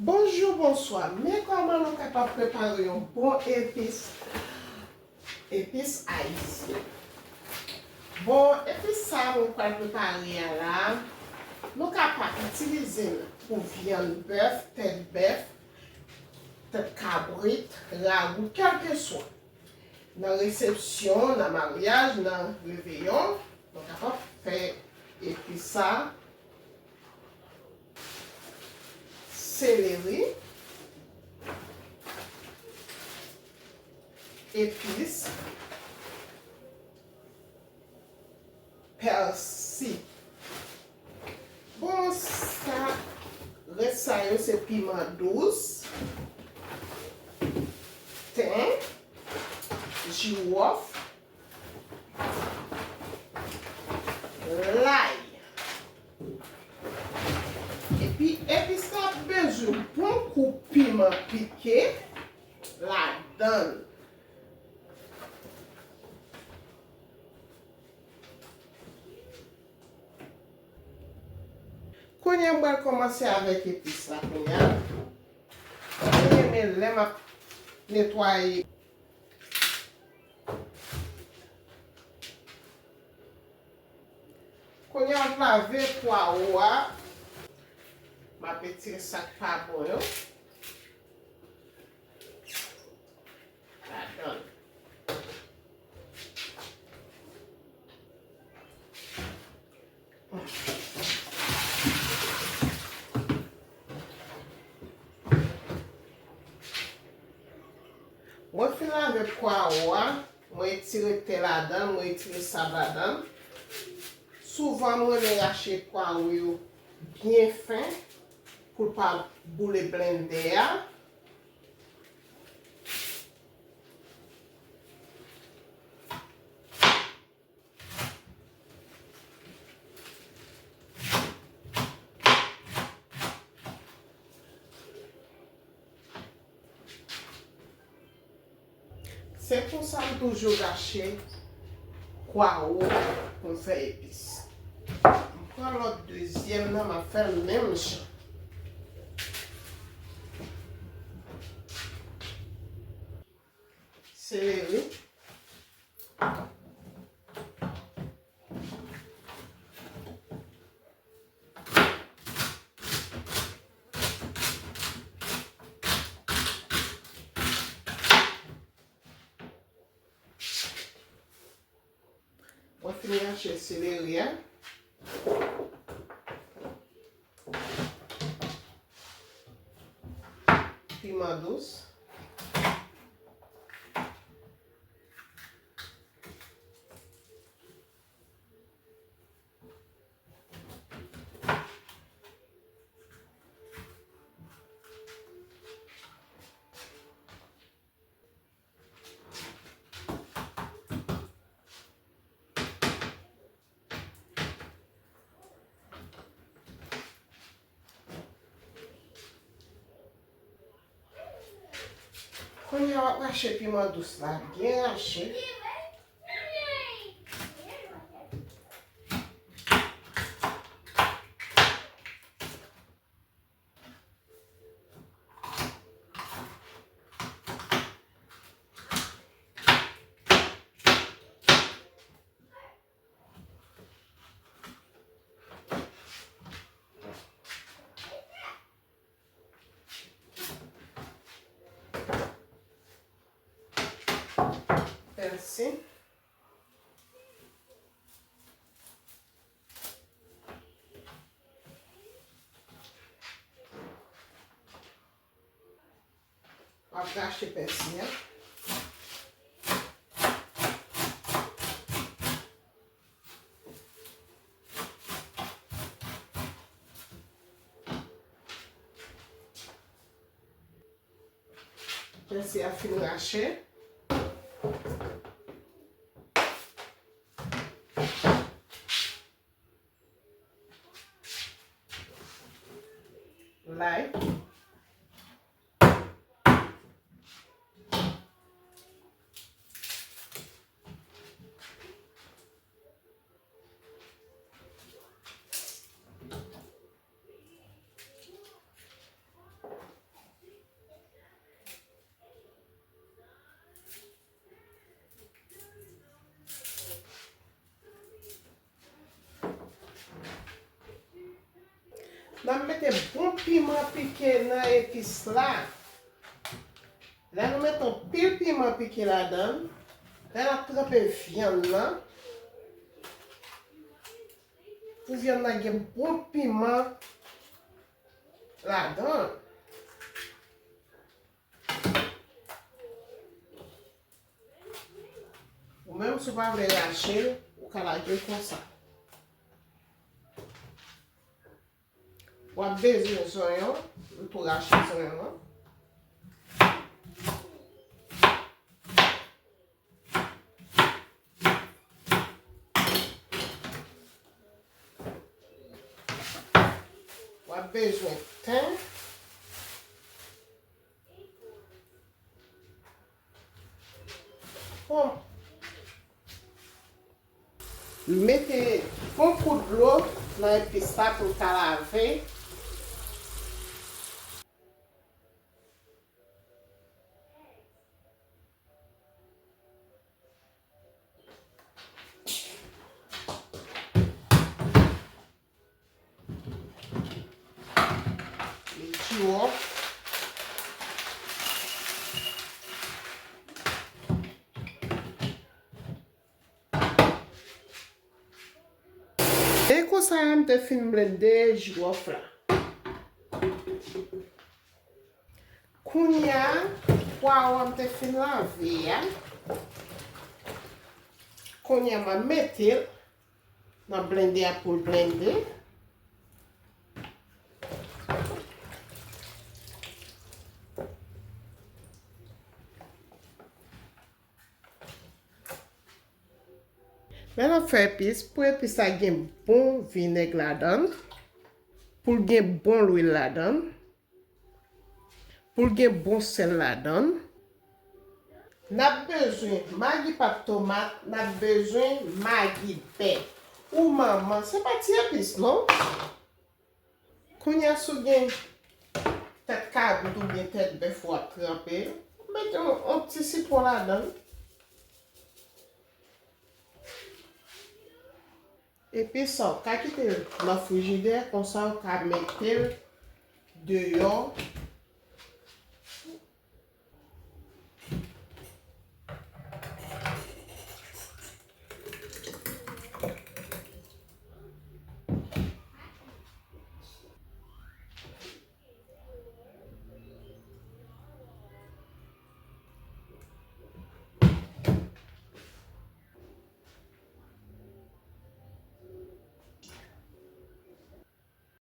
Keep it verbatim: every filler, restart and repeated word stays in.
Bonjou, bonswa. Men kòman nou kapab prepare yon bon epis, epis ayisyen. Bon, epis sa a mwen pral prepare a la, nou kapab itilize l pou vyann bèf, tèt bèf, tèt kabrit, ragou, kèlkeswa. Nan resepsyon, nan maryaj, nan reveyon, nou kapab fè epis sa. Seleri, epis, pèsi. Bon, sa, rès sa yo se piman dous, ten, jiwòf, lay. Epi epis la ap bezwen bon kou piman pike ladan l. Kounye a m pral kòmanse avèk epis la kounye a. Mwen renmen lè m ap netwaye. Kounye a m ap lave pwawo a. M ap retire sa k pa bon yo. Ladan l. Mwen fin lave pwawo a, mwen retire tè ladan l, mwen retire sab ladan l. Souvan, mwen renmen rache pwawo yo byen fen pou l pa boule blendè a. Se konsa m toujou rache pwawo pou m fè epis. M pran lòt dezyèm nan, m ap fè l menm jan. Seleri. Mwen fin rache seleri a. Piman dous. Kounye a w ap rache piman dous la, byen rache. Pèsi. W ap rache pèsi a. Pèsi a fin rache. Lay. Te bon piman pike nan epis la. La nou mete yon pil piman pike ladan l. La n ap tranpe vyann nan. Pou vyann nan gen bon piman ladan l. Ou menm, si w pa vle rache l, ou ka lage l konsa. W ap bezwen zonyon, m tou rache zonyon an. W ap bezwen ten. Bon. Mete bon kout dlo nan epis la pou l ka lave. Li ti wòf. E konsa, m te fin blende jiwòf la. Kounye a, pwawo a m te fin lave a, kounye a, m ap mete l nan blende a pou l blende. Lè n ap fè epis, pou epis la gen bon vinèg ladan l, pou l gen bon lwil ladan l, pou l gen bon sèl ladan l. N ap bezwen magi pat tomat, n ap bezwen magi bè. Ou manman, se pa ti epis non. Kounye a, si w gen tèt kabrit oubyen tèt bèf w ap tranpe, mete yon, yon ti sitwon ladan l. Epi sa, w ka kite l nan frijidè, konsa w ka mete l deyò